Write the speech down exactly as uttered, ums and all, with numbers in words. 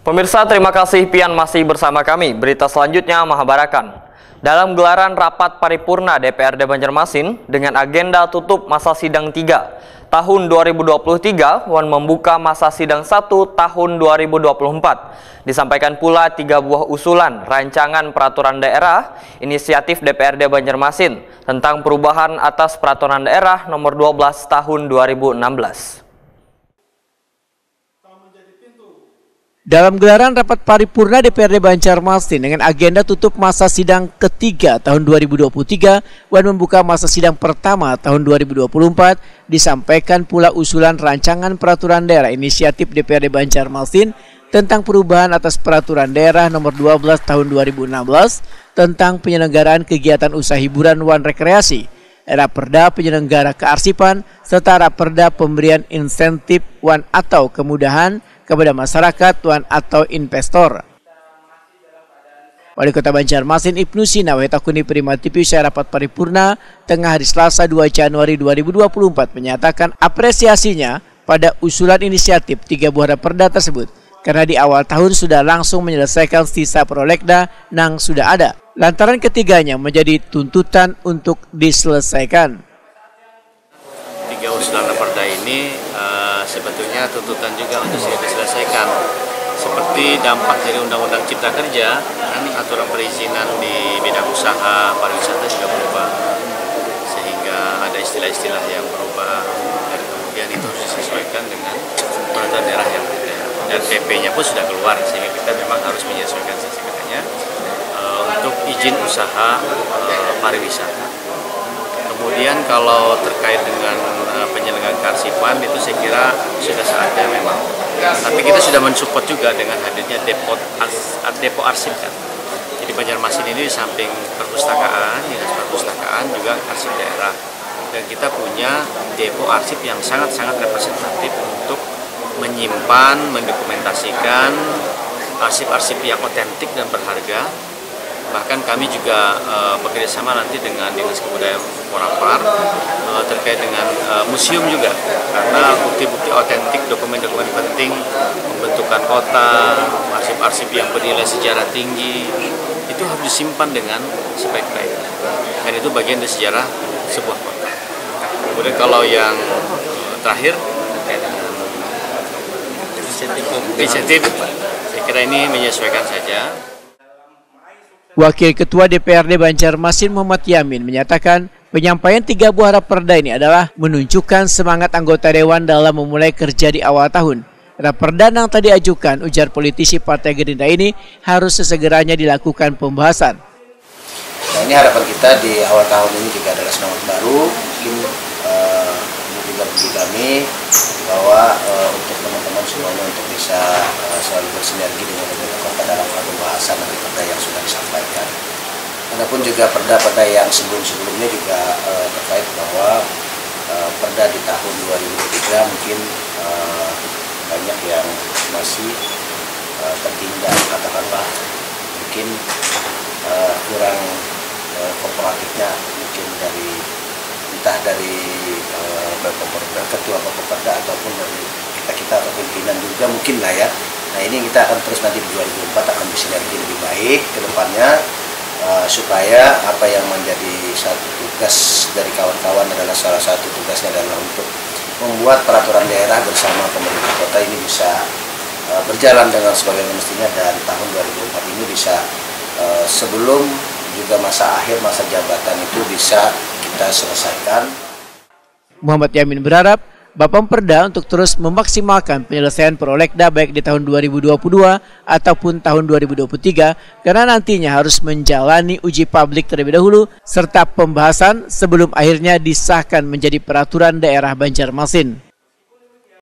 Pemirsa, terima kasih pian masih bersama kami. Berita selanjutnya mahabarakan. Dalam gelaran rapat paripurna D P R D Banjarmasin dengan agenda tutup masa sidang tiga tahun dua ribu dua puluh tiga wan membuka masa sidang satu tahun dua ribu dua puluh empat, disampaikan pula tiga buah usulan rancangan peraturan daerah inisiatif D P R D Banjarmasin tentang perubahan atas peraturan daerah nomor dua belas tahun dua ribu enam belas. Dalam gelaran rapat paripurna D P R D Banjarmasin dengan agenda tutup masa sidang ketiga tahun dua ribu dua puluh tiga wan membuka masa sidang pertama tahun dua ribu dua puluh empat, disampaikan pula usulan rancangan peraturan daerah inisiatif D P R D Banjarmasin tentang perubahan atas peraturan daerah nomor dua belas tahun dua ribu enam belas tentang penyelenggaraan kegiatan usaha hiburan wan rekreasi, Raperda penyelenggara kearsipan, serta Raperda pemberian insentif wan atau kemudahan kepada masyarakat wan atau investor. Wali Kota Banjarmasin Ibnu Sina wahitakuni Prima T V usai rapat paripurna tengah hari Selasa dua Januari dua ribu dua puluh empat menyatakan apresiasinya pada usulan inisiatif tiga buah raperda tersebut karena di awal tahun sudah langsung menyelesaikan sisa prolegda nang sudah ada. Lantaran ketiganya menjadi tuntutan untuk diselesaikan. Tiga usulan raperda ini uh, sebetulnya tuntutan juga untuk segera diselesaikan, seperti dampak dari Undang-Undang Cipta Kerja, kan aturan perizinan di bidang usaha pariwisata juga berubah, sehingga ada istilah-istilah yang berubah dan kemudian itu harus disesuaikan dengan peraturan daerah yang ada. Dan P P-nya pun sudah keluar, sehingga kita memang harus menyesuaikan sesuaikannya uh, untuk izin usaha uh, pariwisata. Kemudian kalau terkait dengan uh, penyelenggaraan kearsipan itu saya kira sudah saatnya memang. Tapi kita sudah mensupport juga dengan hadirnya depo depo arsip kan. Jadi Banjarmasin ini di samping perpustakaan, dinas perpustakaan juga arsip daerah. Dan kita punya depo arsip yang sangat-sangat representatif untuk menyimpan, mendokumentasikan arsip-arsip yang otentik dan berharga. Bahkan kami juga uh, bekerjasama nanti dengan Dinas Kebudayaan Porapar uh, terkait dengan uh, museum juga, karena bukti-bukti otentik, dokumen-dokumen penting pembentukan kota, arsip-arsip yang bernilai sejarah tinggi itu harus disimpan dengan sebaik-baiknya, dan itu bagian dari sejarah sebuah kota. Kemudian kalau yang uh, terakhir terkait dengan insentif, saya kira ini menyesuaikan saja. Wakil Ketua D P R D Banjarmasin Muhammad Yamin menyatakan penyampaian tiga buah raperda ini adalah menunjukkan semangat anggota dewan dalam memulai kerja di awal tahun. Raperda yang tadi ajukan, ujar politisi Partai Gerindra ini, harus sesegeranya dilakukan pembahasan. Nah, ini harapan kita di awal tahun ini juga adalah semangat baru, mungkin uh, juga bagi kami bahwa uh, untuk teman-teman semuanya untuk bisa uh, selalu bersinergi dengan pemerintah kota dalam hal pembahasan dari perda yang sudah disampaikan. Adapun juga perda-perda yang sebelum-sebelumnya juga uh, terkait bahwa uh, perda di tahun dua ribu tiga mungkin uh, banyak yang masih uh, tertinggal, katakanlah mungkin uh, kurang uh, kooperatifnya mungkin dari entah dari uh, Bappeperda, ketua Bappeperda ataupun dari kita kita atau pimpinan juga mungkin lah ya. Nah, ini kita akan terus nanti di dua ribu empat akan bersinergi lebih baik ke depannya uh, supaya apa yang menjadi satu tugas dari kawan-kawan adalah salah satu tugasnya adalah untuk membuat peraturan daerah bersama pemerintah kota ini bisa uh, berjalan dengan sebagaimana mestinya dan tahun dua ribu empat ini bisa uh, sebelum juga masa akhir masa jabatan itu bisa kita selesaikan. Muhammad Yamin berharap Bapemperda untuk terus memaksimalkan penyelesaian prolegda baik di tahun dua ribu dua puluh dua ataupun tahun dua ribu dua puluh tiga karena nantinya harus menjalani uji publik terlebih dahulu serta pembahasan sebelum akhirnya disahkan menjadi peraturan daerah Banjarmasin.